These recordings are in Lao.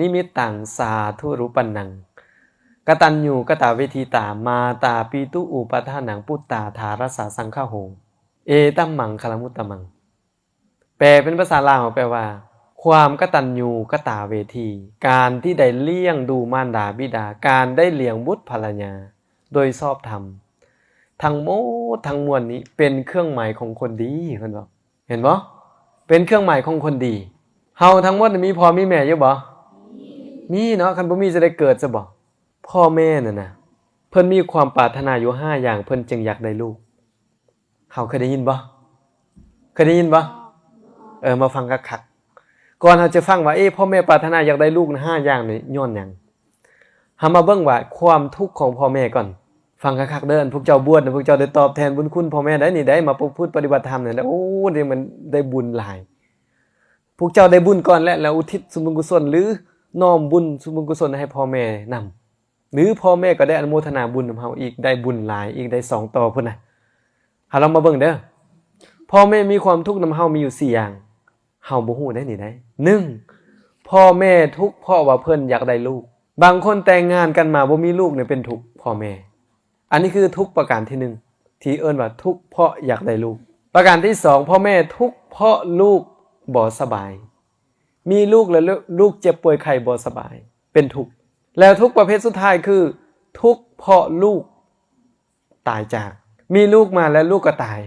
ນິມິດຕັງ ສາທຸຣູປັນນັງ ກະຕັນຍູກະຕະເວທິຕາ ມາຕາປິຕຸອຸປະຖານັງ ປຸດຕາທາຣັສສະສັງຄະໂຫ ເອຕັມມັງຄະລະມຸດຕະມັງ. ແປເປັນພາສາລາວແປວ່າ ຄວາມກະຕັນຍູກະຕະເວທີ ການທີ່ໄດ້ລ້ຽງດູມານດາບິດາ ການໄດ້ລ້ຽງບຸດພັນລະຍາໂດຍຊອບທຳ ທັງໝົດທັງມວນນີ້ເປັນເຄື່ອງໝາຍຂອງຄົນດີ ເພິ່ນເວົ້າ. ເຫັນບໍ່? ເປັນເຄື່ອງໝາຍຂອງຄົນດີ. ເຮົາທັງໝົດມີພໍ່ມີແມ່ຢູ່ບໍ່? ມີເນາະ, ຄັນບໍ່ມີຈະໄດ້ເກີດຊະບໍ? ພໍ່ແມ່ນັ້ນນະ ເພິ່ນມີຄວາມປາດຖະໜາຢູ່ຫ້າຢ່າງ ເພິ່ນຈຶ່ງຢາກໄດ້ລູກ. ເຮົາເຄີຍໄດ້ຍິນບໍ່? ເຄີຍໄດ້ຍິນບໍ່? ເອີ ມາຟັງຄັກໆ ກ່ອນເຮົາຈະຟັງວ່າ ເອ ພໍ່ແມ່ປາດຖະໜາຢາກໄດ້ລູກຫ້າຢ່າງນີ້ຍ້ອນຫຍັງ? ເຮົາມາເບິ່ງວ່າຄວາມທຸກຂອງພໍ່ແມ່ກ່ອນ. ຟັງຄັກໆເດີ, ອັນພວກເຈົ້າບວດນະ ພວກເຈົ້າໄດ້ຕອບແທນບຸນຄຸນພໍ່ແມ່ໄດ໋ນີ້ໄດ໋, ມາປະພຶດປະຕິບັດທຳນີ້ໄດ້ ໂອ້ ໄດ້ ມັນໄດ້ບຸນຫຼາຍ. ພວກເຈົ້າໄດ້ບຸນກ່ອນແຫຼະ ແລ້ວອຸທິດສ່ວນບຸນກຸສົນ ຫຼືນ້ອມບຸນສ່ວນບຸນກຸສົນໃຫ້ພໍ່ແມ່ນຳ ຫຼືພໍ່ແມ່ກໍໄດ້ອະນຸໂມທະນາບຸນນຳເຮົາອີກ ໄດ້ບຸນຫຼາຍອີກ ໄດ້ສອງຕໍ່ພຸ້ນນະ. ເຮົາລອງມາເບິ່ງເດີ ພໍ່ແມ່ມີຄວາມທຸກນຳເຮົາມີຢູ່ສີ່ຢ່າງ. ເຮົາບໍ່ຮູ້ໄດ໋ນີ້ໄດ໋. ໜຶ່ງ ພໍ່ແມ່ທຸກເພາະວ່າເພິ່ນຢາກໄດ້ລູກ. ບາງຄົນແຕ່ງງານກັນມາບໍ່ມີລູກນີ້ເປັນທຸກພໍ່ແມ່. ອັນນີ້ຄືທຸກປະການທີໜຶ່ງ ທີ່ເອີ້ນວ່າທຸກເພາະຢາກໄດ້ລູກ. ປະການທີສອງ ພໍ່ແມ່ທຸກເພາະລູກບໍ່ສະບາຍ. ມີລູກແລ້ວລູກເຈັບປ່ວຍໄຂ້ບໍ່ສະບາຍ ເປັນທຸກ. ແລ້ວທຸກປະເພດສຸດທ້າຍຄື ທຸກເພາະລູກ ຕາຍຈາກ ມີລູກມາແລ້ວລູກກໍຕາຍ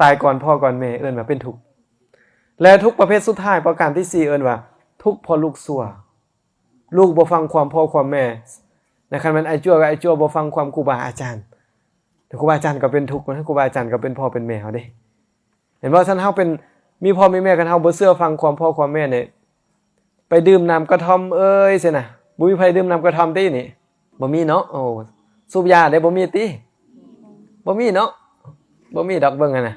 ຕາຍກ່ອນພໍ່ກ່ອນແມ່ ເອີ້ນວ່າເປັນທຸກ. ແລະທຸກປະເພດສຸດທ້າຍ ປະການທີສີ່ ເອີ້ນວ່າທຸກເພາະລູກຊົ່ວ. ລູກບໍ່ຟັງຄວາມພໍ່ຄວາມແມ່ນະ. ຄັນແມ່ນໄອ້ຈົວກໍໄອ້ຈົວບໍ່ຟັງຄວາມຄູບາອາຈານ ແຕ່ຄູບາອາຈານກໍເປັນທຸກນະ. ຄູບາອາຈານກໍເປັນພໍ່ເປັນແມ່ເຮົາເດ້ ເຫັນບໍ່? ຊັ້ນເຮົາເປັນ ມີພໍ່ມີແມ່ ຄັນເຮົາບໍ່ເຊື່ອຟັງຄວາມພໍ່ຄວາມແມ່ນີ້ ໄປດື່ມນ້ຳກະທ່ອມເອີຍຊີ້ນະ. ບໍ່ມີໃຜດື່ມນ້ຳກະທ່ອມຕິນີ້? ບໍ່ມີເນາະ. ໂອ້ ສູບຢາເດ້ ບໍ່ມີຕິ? ບໍ່ມີເນາະ. ບໍ່ມີດອກ ເບິ່ງຫັ້ນນະ.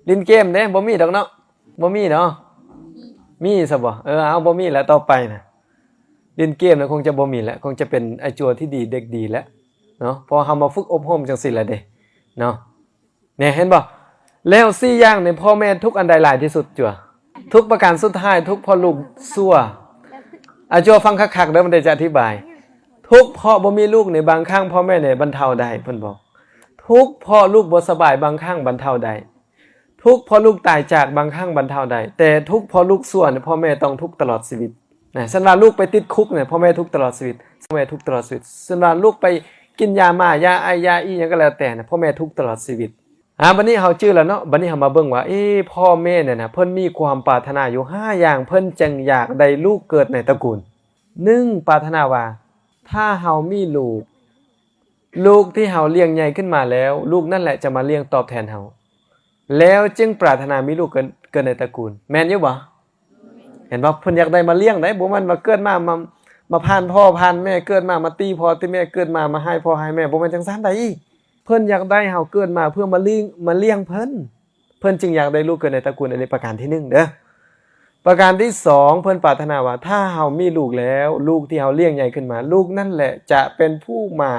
ຫຼິ້ນເກມເດ້ ບໍ່ມີດອກເນາະ. ບໍ່ມີເນາະ. ມີຊະບໍ່? ເອີ ເອົາ ບໍ່ມີແຫຼະ ຕໍ່ໄປນະ ຫຼິ້ນເກມນະ ຄົງຈະບໍ່ມີແຫຼະ ຄົງຈະເປັນໄອ້ຈົວທີ່ດີ ເດັກດີແຫຼະເນາະ ເພາະເຮົາມາຝຶກອົບຮົມຈັ່ງຊີ້ແຫຼະເດ້ເນາະ. ແນ່ ເຫັນບໍ່? ແລ້ວສີ່ຢ່າງນີ້ ພໍ່ແມ່ທຸກອັນໃດຫຼາຍທີ່ສຸດ? ຈົວ ທຸກປະການສຸດທ້າຍ ທຸກເພາະລູກຊົ່ວ. ອາ ຈົວຟັງຄັກໆເດີ ມັນໄດ້ຈະອະທິບາຍ. ທຸກເພາະບໍ່ມີລູກນີ້ ບາງຄັ້ງພໍ່ແມ່ນີ້ບັນເທົາໄດ້ ເພິ່ນບອກ. ທຸກເພາະລູກບໍ່ສະບາຍ ບາງຄັ້ງບັນເທົາໄດ້. ທຸກເພາະລູກຕາຍຈາກ ບາງຄັ້ງບັນເທົາໄດ້. ແຕ່ທຸກເພາະລູກຊົ່ວນີ້ ພໍ່ແມ່ຕ້ອງທຸກຕະຫຼອດຊີວິດນະ. ຊັ້ນວ່າລູກໄປຕິດຄຸກນີ້ ພໍ່ແມ່ທຸກຕະຫຼອດຊີວິດ ພໍ່ແມ່ທຸກຕະຫຼອດຊີວິດ. ຊັ້ນວ່າລູກໄປກິນຢາໝາ ຢາໄອ ຢາອີ່ຫຍັງກໍແລ້ວແຕ່ນະ ພໍ່ແມ່ທຸກຕະຫຼອດຊີວິດ. ອາ ບັດນີ້ເຮົາຈື່ແລ້ວເນາະ. ບັດນີ້ເຮົາມາເບິ່ງວ່າ ເອ ພໍ່ແມ່ນີ້ນະ ເພິ່ນມີຄວາມປາດຖະໜາຢູ່ຫ້າຢ່າງ ເພິ່ນຈຶ່ງຢາກໄດ້ລູກເກີດໃນຕະກູນ. ໜຶ່ງ ປາດຖະໜາວ່າ ຖ້າເຮົາມີລູກ ລູກທີ່ເຮົາລ້ຽງໃຫຍ່ຂຶ້ນມາແລ້ວ ລູກນັ້ນແຫຼະຈະມາລ້ຽງຕອບແທນເຮົາ ແລ້ວຈຶ່ງປາດຖະໜາມີລູກເກີດ ເກີດໃນຕະກູນ ແມ່ນຢູ່ບໍ່? ເຫັນບໍ່? ເພິ່ນຢາກໄດ້ມາລ້ຽງໄດ໋ ບໍ່ແມ່ນວ່າເກີດມາ ມາ ມາຜ່ານພໍ່ຜ່ານແມ່ ເກີດມາ ມາຕີພໍ່ຕີແມ່ ເກີດມາ ມາຮ້າຍພໍ່ຮ້າຍແມ່ ບໍ່ແມ່ນຈັ່ງຊັ້ນໃດ໋. ເພິ່ນຢາກໄດ້ເຮົາເກີດມາເພື່ອມາລ້ຽງ ມາລ້ຽງເພິ່ນ ເພິ່ນຈຶ່ງຢາກໄດ້ລູກເກີດໃນຕະກູນ. ອັນນີ້ປະການທີໜຶ່ງເດີ. ປະການທີສອງ ເພິ່ນປາດຖະໜາວ່າ ຖ້າເຮົາມີລູກແລ້ວ ລູກທີ່ເຮົາລ້ຽງໃຫຍ່ຂຶ້ນມາ ລູກນັ້ນແຫຼະຈະເປັນຜູ້ມາ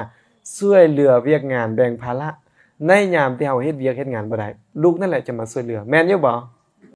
ຊ່ວຍເຫຼືອວຽກງານ ແບ່ງພາລະ ໃນຍາມທີ່ເຮົາເຮັດວຽກເຮັດງານບໍ່ໄດ້ ລູກນັ້ນແຫຼະຈະມາຊ່ວຍເຫຼືອ ແມ່ນຢູ່ບໍ່?